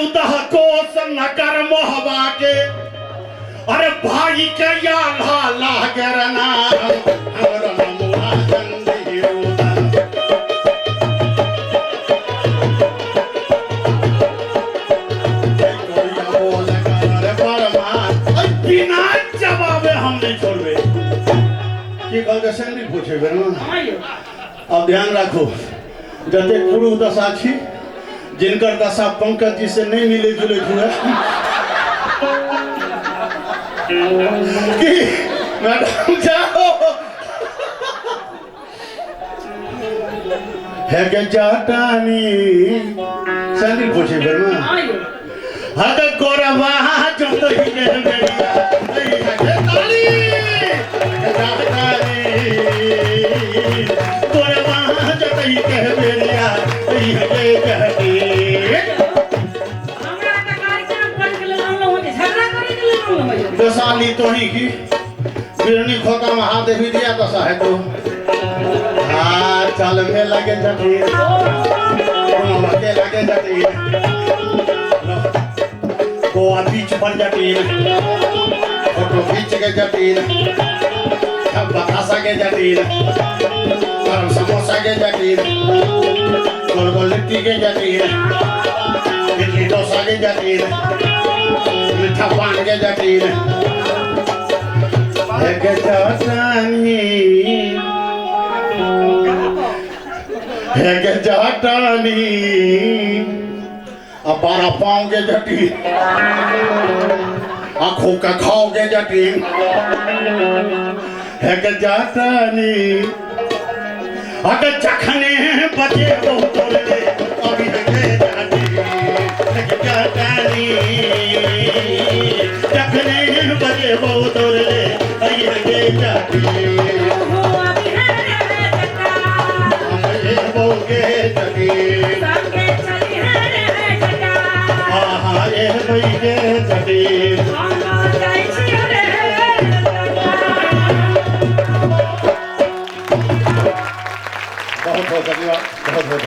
14 कोस नगर मोहबा के अरे भाई के या लाला गरना हमरा नमुआ चंदी उदन बिना जवाबे हम नहीं छोड़बे। की कहलकै सैंडिल पूछेबे ना। हाँ यौ। अब ध्यान राखू, जतेक पुरुष दशा छी जिनकर दशा पंकज जी से नहीं मिले जुले हुए कि मैडम जाओ है के जाटानी सैंडिल पूछे फिर ना। हाँ यौ। हद गोरवा जो तो ही के मेरिया है के ताली जाटानी गोरवा जो तो ही के मेरिया है के जाटी। हमरा तऽ कार्यक्रम करैके लेल अनलहुँ जे झगड़ा करैके लेल अनलहुँ यौ। दशाली तो ही की बिरनी खोता में हाथ भी दिया दशा है तो हाँ चल में लगे जटी लगे लगे जटी गोवा बीच पर जटी फोटो खींच के जटी बतासा के जटी गरम समोसा के जटी गोल गोल लिट्टी के जटी इडली डोसा के जटी मीठा पान के जटी एक जटानी एक जटानी अब 12 पाँव के जटी आँखों का खाओगे जटी एक जटानी अगर चखने बजे बहुत तोरे अभी के जाटी एक जटानी चखने बजे बहुत तोरे अभी के जाटी हो अभी है रे जटा। हम ये बोगे जटी संगे चली है रे जटा। आहा ये बोगे जटी। हम जाइ छी रे जटा। बहुत बहुत धन्यवाद, बहुत बहुत।